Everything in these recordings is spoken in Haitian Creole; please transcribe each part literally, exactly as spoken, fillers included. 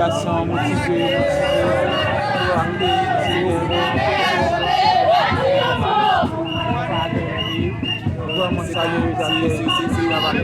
Gason motive, motive pou ap peyi, ti nèg. Vrèman salye Jacques, travay.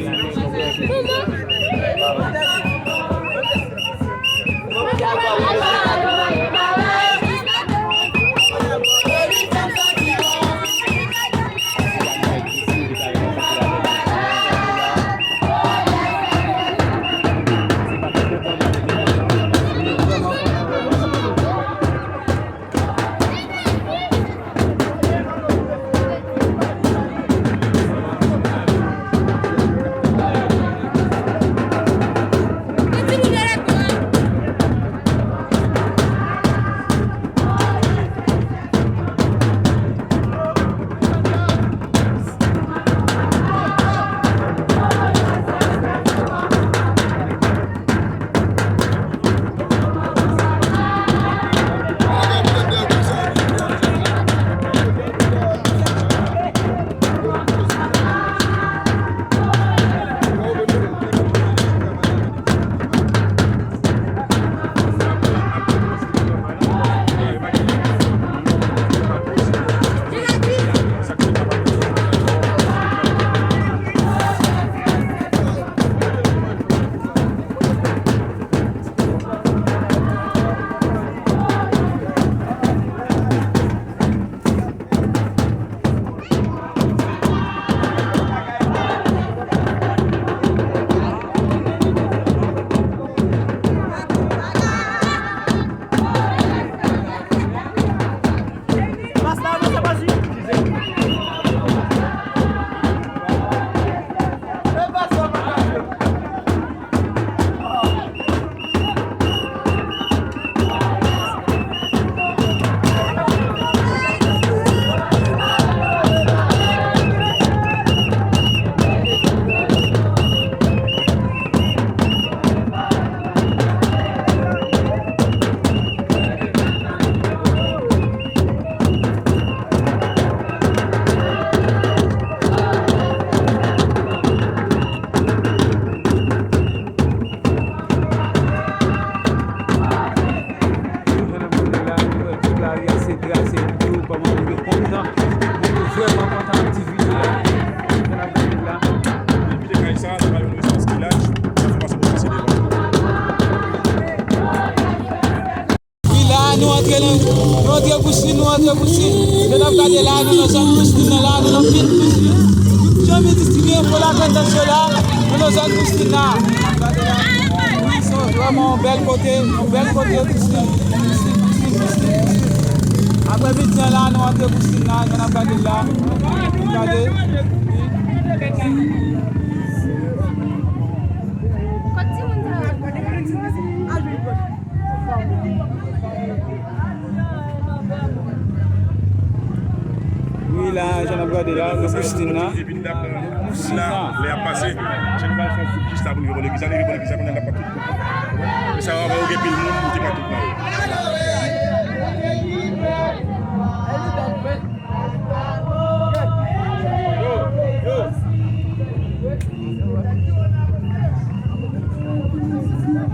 Jan n ap gade la, nou wè tout lari a se trase, videyo kòman nou te kontan. Nou te vrèman kontan ak ti videyo a. Jan n ap gade la. Depi te kay sa, se pa yon rezistans ki laj, sa fè pase pou pase devan. Wi, la, nou antre nan, nou antre Goustin, nou antre Goustin. Jan n ap gade la, nou nan zòn Goustin nan la, nou nan vil Goustin. Tout jan m distribiye enfo la, tandans yo la, nou nan zòn Goustin la. Wi, se vrèman yon bèl kote, yon bèl kote, Goustin, Goustin, Goustin, Goustin, Goustin. Aprè midi an la, nou antre Goustin la, jan n ap gade la. Gade. Wi, la, jan n ap gade la, nou Goustin nan. Epi n t ap, la, lè ap pase, se nou pral fè yon kout jis la pou n rive bò legliz la, nou rive bò legliz la, kounye a n ap pa tout. Men sa, avan yo gen pil moun, nou te ka tout nan yo.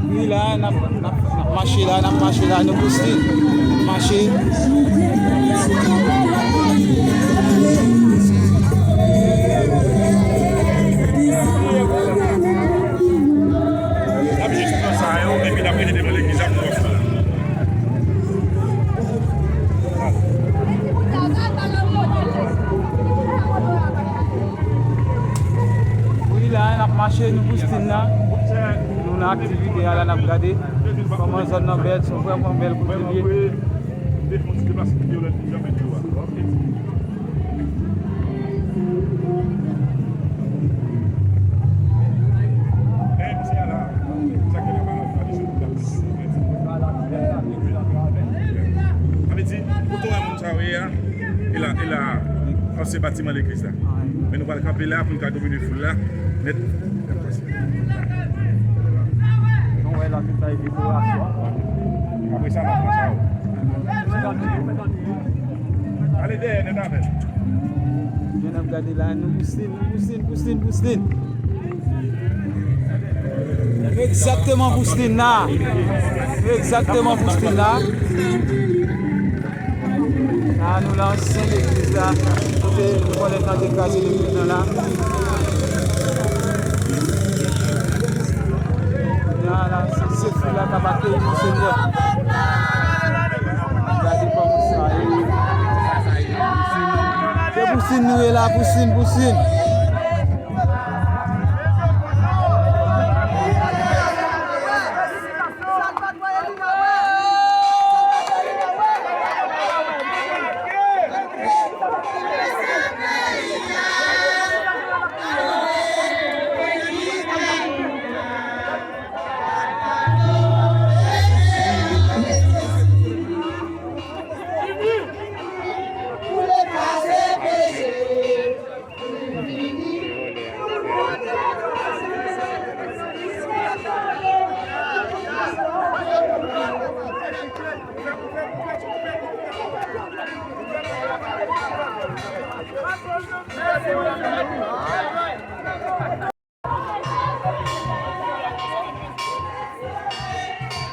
Wi, la, n ap, n ap, n ap mache la, n ap mache la, nou Goustin. N ap mache. N ap jis pran sa yo, epi n ap rete devan legliz la pou n wè fou la. Wi, la, n ap mache, nou Goustin nan. Nou nan aktivite a la, n ap gade kòman zòn nan bèl, se vrèman bèl kote l ye. Sa vle di, kote w wè moun sa yo ye a, e la, e la, ansyen batiman legliz la. Men nou pral kanpe la pou n ka domine foul la nèt. Nou wè la, tout sa e dekorasyon. Apre sa, n ap pran sa yo. Ale dèyè nèt avè l. Jan n ap gade la, nou Goustin, nou Goustin, Goustin, Goustin. Egzakteman, Goustin la. Egzakteman pou fin la. La, nou la ansyen legliz la. Kote nou konnen tan te kraze legliz lan la. Kounye a la, se, se fou la k ap akeyi Monsenyè. Gade kòman sa ye. Se pou sin nou ye la, pou sin, pou sin.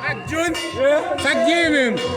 Ak Jun? Sa k genyen menm?